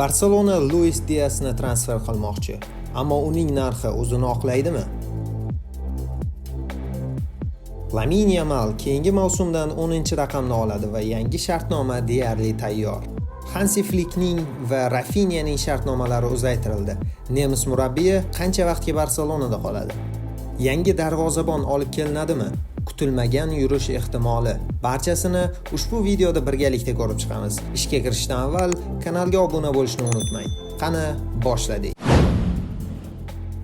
Barselona Luis Diasni transfer qilmoqchi, ammo uning narxi o'zini oqlaydimi? Lamin Yamal keyingi mavsumdan 10-raqamni oladi va yangi shartnoma deyarli tayyor. Hansi Flikning va Rafinyaning shartnomalari uzaytirildi. Nemis murabbiyi qancha vaqtga Barselonada qoladi? Yangi darvozabon olib kelinadimi? Kutilmagan yurish ehtimoli. Barchasini ushbu videoda birgalikda ko'rib chiqamiz. Ishga kirishdan avval kanalga obuna bo'lishni unutmang. Qani, boshladik.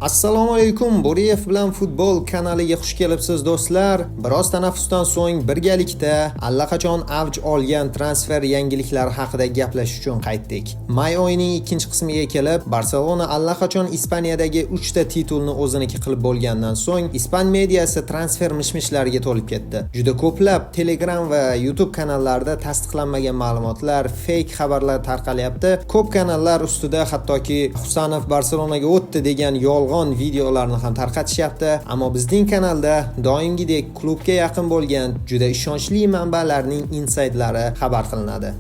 Assalomu alaykum, Bo'riyev bilan futbol kanaliga xush kelibsiz, do'stlar. Biroz tanaffusdan so'ng birgalikda allaqachon avj olgan transfer yangiliklari haqida gaplashish uchun qaytdik. May oyining ikkinchi qismiga kelib, Barselona allaqachon Ispaniyadagi 3 ta titulni o'ziniki qilib bo'lgandan so'ng, ispan mediasi transfer mishmishlariga to'lib ketdi. Juda ko'plab Telegram va YouTube kanallarida tasdiqlanmagan ma'lumotlar, fake xabarlar tarqalyapti. Ko'p kanallar ustida hattoki Husanov Barselonaga o'tdi degan yolg'on videolarni ham tarqatishyapti, ammo bizning kanalda doimgidek klubga yaqin bo'lgan juda ishonchli manbalarning insaytlari xabar qilinadi.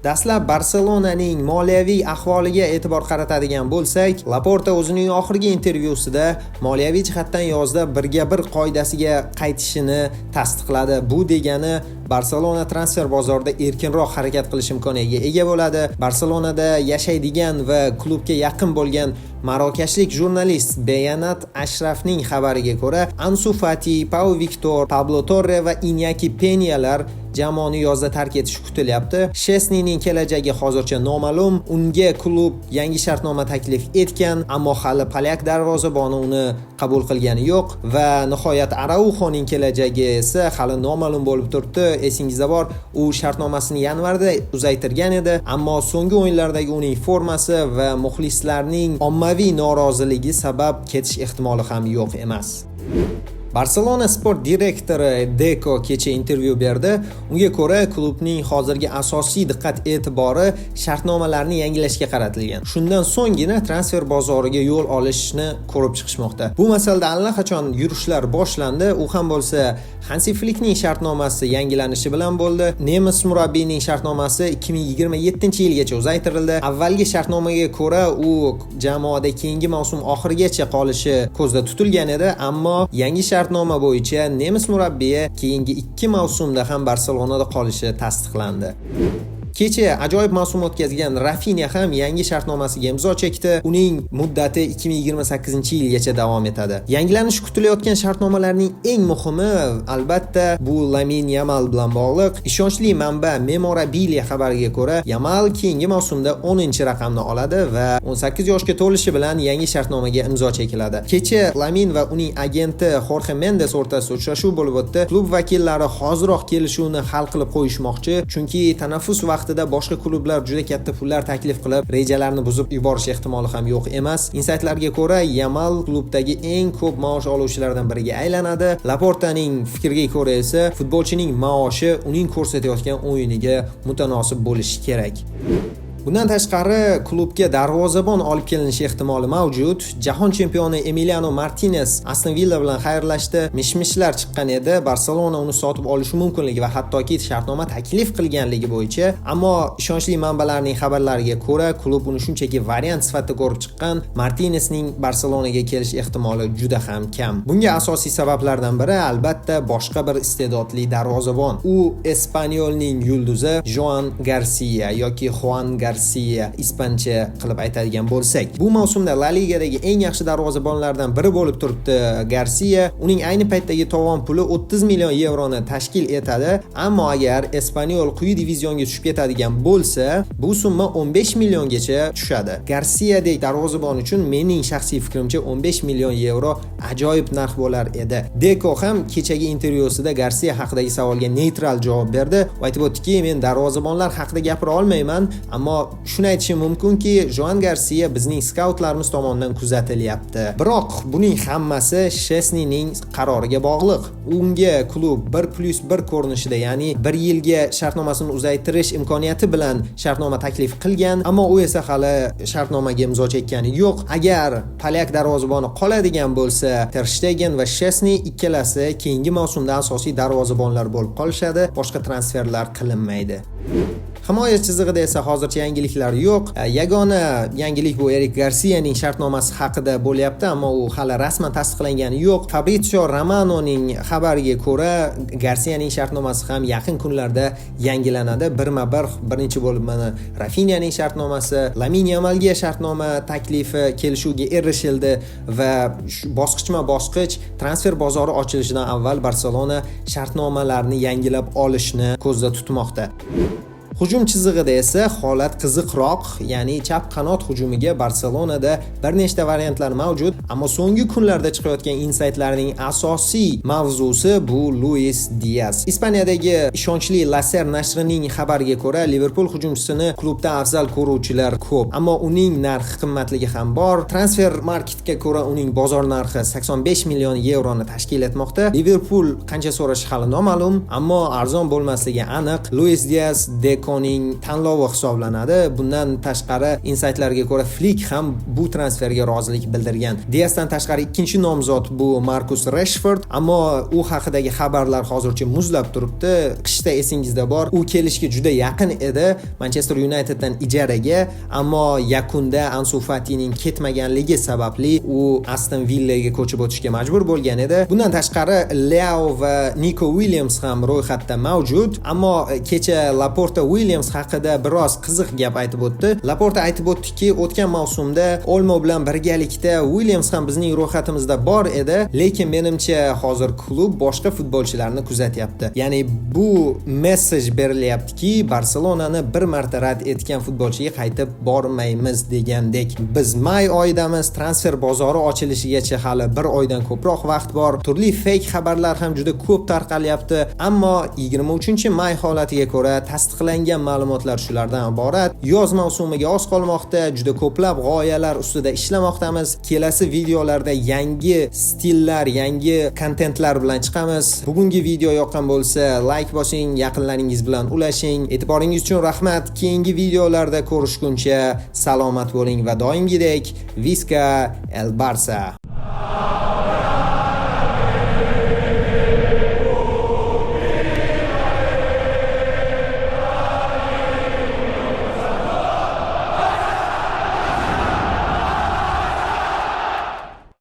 Dastlab Barselonaning moliyaviy ahvoliga e'tibor qaratadigan bo'lsak, Laporta o'zining oxirgi intervyusida moliyaviy jihatdan yozda 1:1 qoidasiga qaytishini tasdiqladi. Bu degani, Barselona transfer bozorida erkinroq harakat qilish imkoniyatiga ega bo'ladi. Barselonada yashaydigan va klubga yaqin bo'lgan marokashlik jurnalist Beyanat Ashrafning xabariga ko'ra, Ansu Fati, Pau Victor, Pablo Torre va Inyaki Penyalar jamoani yozda tark etishi kutilyapti. Shesnining kelajagi hozircha noma'lum. Unga klub yangi shartnoma taklif etgan, ammo hali polyak darvozaboni uni qabul qilgani yo'q va nihoyat Araujoning kelajagi esa hali noma'lum bo'lib turibdi. Esingizda bor, u shartnomasini yanvarda uzaytirgan edi, ammo so'nggi o'yinlardagi uning formasi va muxlislarning ommaviy noroziligi sabab ketish ehtimoli ham yo'q emas. Barselona sport direktori Deko kecha intervyu berdi. Unga ko'ra, klubning hozirgi asosiy diqqat e'tibori shartnomalarni yangilashga qaratilgan. Shundan so'nggina transfer bozoriga yo'l olishni ko'rib chiqishmoqda. Bu masalada allaqachon yurishlar boshlandi. U ham bo'lsa Hansi Flikning shartnomasi yangilanishi bilan bo'ldi. Nemis murabbiyning shartnomasi 2027-yilgacha uzaytirildi. Avvalgi shartnomaga ko'ra, u jamoada keyingi mavsum oxirigacha qolishi ko'zda tutilgan edi, ammo yangi shartnoma bo'yicha nemis murabbiyi keyingi 2 mavsumda ham Barselonada qolishi tasdiqlandi. Kecha ajoyib mavsum o'tkazgan Rafinya ham yangi shartnomasiga imzo chekdi. Uning muddati 2028-yilgacha davom etadi. Yangilanishi kutilayotgan shartnomalarning eng muhimi, albatta, bu Lamin Yamal bilan bog'liq. Ishonchli manba Memorabilia xabariga ko'ra, Yamal keyingi mavsumda 10-raqamni oladi va 18 yoshga to'lishi bilan yangi shartnomaga imzo chekiladi. Kecha Lamin va uning agenti Xorxe Mendes o'rtasida uchrashuv bo'lib o'tdi. Klub vakillari hoziroq kelishuvni hal qilib qo'yishmoqchi, chunki tanaffus vaqtida boshqa klublar juda katta pullar taklif qilib, rejalarni buzib yuborish ehtimoli ham yo'q emas. Insaytlarga ko'ra, Yamal klubdagi eng ko'p maosh oluvchilardan biriga aylanadi. Laportaning fikriga ko'ra esa, futbolchining maoshi uning ko'rsatayotgan o'yiniga mutanosib bo'lishi kerak. Bundan tashqari, klubga darvozabon olib kelinishi ehtimoli mavjud. Jahon chempioni Emiliano Martinez Aston Villa bilan xayrlashdi. Mishmishlar chiqqan edi, Barselona uni sotib olishi mumkinligi va hattoki shartnoma taklif qilganligi bo'yicha, ammo ishonchli manbalarning xabarlariga ko'ra, klub uni shunchaki variant sifatida ko'rib chiqqan. Martinesning Barselonaga kelish ehtimoli juda ham kam. Bunga asosiy sabablardan biri, albatta, boshqa bir iste'dodli darvozabon. U Espanyolning yulduzi Joan Garcia yoki Juan Garcia, ispancha qilib aytadigan bo'lsak. Bu mavsumda La Ligadagi eng yaxshi darvozabonlardan biri bo'lib turibdi Garcia. Uning ayni paytdagi tovon puli 30 million yevroni tashkil etadi, ammo agar Espanyol quyi divizionga tushib ketadigan bo'lsa, bu summa 15 milliongacha tushadi. Garciadek darvozabon uchun, mening shaxsiy fikrimcha, 15 million yevro ajoyib narx bo'lar edi. Deko ham kechagi intervyusida Garcia haqidagi savolga neytral javob berdi va aytib o'tdiki, men darvozabonlar haqida gapira olmayman, ammo shuni aytishim mumkinki, Joan Garcia bizning skautlarimiz tomonidan kuzatilyapti. Biroq buning hammasi Shesnining qaroriga bog'liq. Unga klub 1+1 ko'rinishida, ya'ni 1 yilga shartnomasini uzaytirish imkoniyati bilan shartnoma taklif qilgan, ammo u esa hali shartnomaga imzo chekkani yo'q. Agar polyak darvozaboni qoladigan bo'lsa, Ter Stegen va Shesni ikkalasi keyingi mavsumda asosiy darvozabonlar bo'lib qolishadi, boshqa transferlar qilinmaydi. Himoya chizig'ida esa hozircha yangiliklar yo'q. Yagona yangilik bu Erik Garsiyaning shartnomasi haqida bo'lyapti, ammo u hali rasman tasdiqlangani yo'q. Fabrizio Romanoning xabariga ko'ra, Garsiyaning shartnomasi ham yaqin kunlarda yangilanadi. Birma-bir birinchi bo'lib mana Rafinyaning shartnomasi, Lamin Yamalga shartnoma taklifi, kelishuvga erishildi va bosqichma-bosqich transfer bozori ochilishidan avval Barselona shartnomalarni yangilab olishni ko'zda tutmoqda. Hujum chizig'ida esa holat qiziqroq, ya'ni chap qanot hujumiga Barselonada bir nechta variantlar mavjud, ammo so'nggi kunlarda chiqayotgan insaytlarning asosiy mavzusi bu Luis Diaz. Ispaniyadagi ishonchli La Ser nashrining xabariga ko'ra, Liverpool hujumchisini klubda afzal ko'ruvchilar ko'p, ammo uning narxi qimmatligi ham bor. Transfermarktga ko'ra, uning bozor narxi 85 million yevroni tashkil etmoqda. Liverpool qancha so'rashi hali noma'lum, ammo arzon bo'lmasligi aniq. Luis Diaz Dekoning tanlovi hisoblanadi. Bundan tashqari, insaytlarga ko'ra, Flik ham bu transferga rozilik bildirgan. Diasdan tashqari ikkinchi nomzod bu Markus Reshford, ammo u haqidagi xabarlar hozircha muzlab turibdi. Qishda, esingizda bor, u kelishga juda yaqin edi Manchester Uniteddan ijaraga, ammo yakunda Ansu Fatining ketmaganligi sababli u Aston Villaga ko'chib o'tishga majbur bo'lgan edi. Bundan tashqari, Leao va Niko Williams ham ro'yxatda mavjud, ammo kecha Laporta Williams haqida biroz qiziq gap aytib o'tdi. Laporta aytib o'tdiki, o'tgan mavsumda Olmo bilan birgalikda Williams ham bizning ro'yxatimizda bor edi, lekin menimcha hozir klub boshqa futbolchilarni kuzatyapti. Ya'ni bu message berilyaptiki, Barselonani bir marta rad etgan futbolchiga qaytib bormaymiz degandek. Biz may oyidamiz, transfer bozori ochilishigacha hali bir oydan ko'proq vaqt bor. Turli fake xabarlar ham juda ko'p tarqalyapti, ammo 23 may holatiga ko'ra tasdiqlangan ma'lumotlar shulardan iborat. Yoz mavsumiga oz qolmoqda, juda ko'plab g'oyalar ustida ishlamoqdamiz. Kelasi videolarda yangi stillar, yangi kontentlar bilan chiqamiz. Bugungi video yoqqan bo'lsa, like bosing, yaqinlaringiz bilan ulashing. E'tiboringiz uchun rahmat. Keyingi videolarda ko'rishguncha salomat bo'ling va doimgidek Visca el Barça.